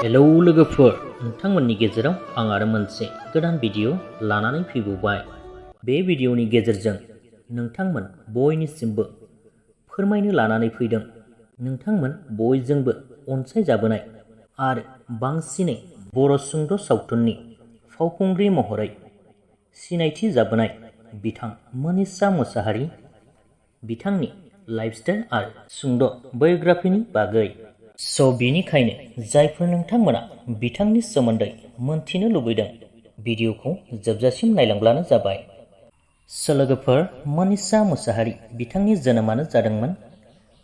Hello लोगोफोर, नोंथांमोननि गेजेराव आं आरो मोनसे गोदान भिडिअ लानानै फैबावबाय। बे भिडिअनि गेजेरजों नोंथांमोन बयनिसिमबो फोरमायनो लानानै फैदों नोंथांमोन बयजोंबो अनसायजाबोनाय आरो बांसिनै बर' सुंद' सावथुननि फावखुंग्रि महरै सिनायथि जाबोनाय बिथां मनीषा मुसाहारि बिथांनि लाइफस्टाइल आरो सुंद' बायोग्राफिनि बागै। बेनिखायनो जायफोर नोंथांमोना बिथांनि सोमोन्दै मोनथिनो लुबैदों भिडिअखौ जोबजासिम नायलांब्लानो जाबाय। लोगोफोर, मनीषा मुसाहारि बिथांनि जोनोमानो जादोंमोन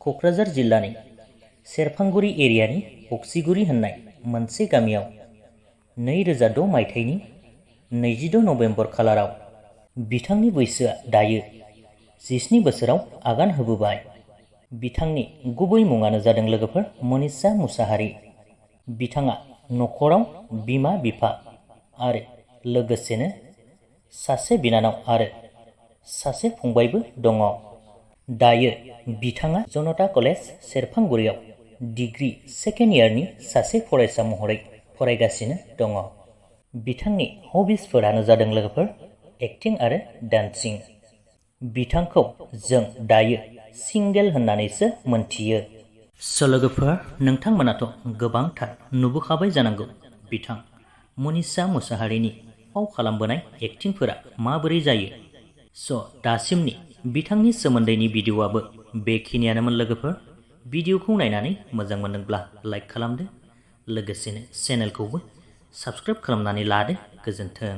क'क्राझार जिल्लानि सेरफांगुरि एरियानि अक्सिगुरि होननाय मोनसे गामियाव 2006 मायथाइनि 26 नभेम्बर खालाराव। बिथांनि बैसोआ दायो 17 बोसोराव आगान होबोबाय। बिथांनि गुबै मुङानो जादों लोगोफोर मनीषा मुसाहारि। बिथाङा नख'राव बिमा बिफा आरो लोगोसेनो सासे बिनानाव आरो सासे फंबायबो दङ। दायो बिथाङा जनता कलेज सेरफांगुरियाव डिग्री सेकेन्ड इयारनि सासे फरायसा महरै फरायगासिनो दङ। बिथांनि हबिसफोरानो जादों लोगोफोर एक्टिं आरो डान्सिं। बिथांखौ जों दायो सिंगेल होननानैसो मोनथियो। लोगोफोर, नोंथांमोनाथ' गोबांथार नुबोखाबाय जानांगौ बिथां मनीषा मुसाहारिनि फाव खालामबोनाय एक्टिंफोरा माबोरै जायो। दासिमनि बिथांनि सोमोन्दैनि भिडिअआबो बेखिनियानोमोन लोगोफोर। भिडिअखौ नायनानै मोजां मोनदोंब्ला लाइक खालामदो, लोगोसेनो चेनेलखौबो साबस्क्राइब खालामनानै लादो। गोजोन्थों।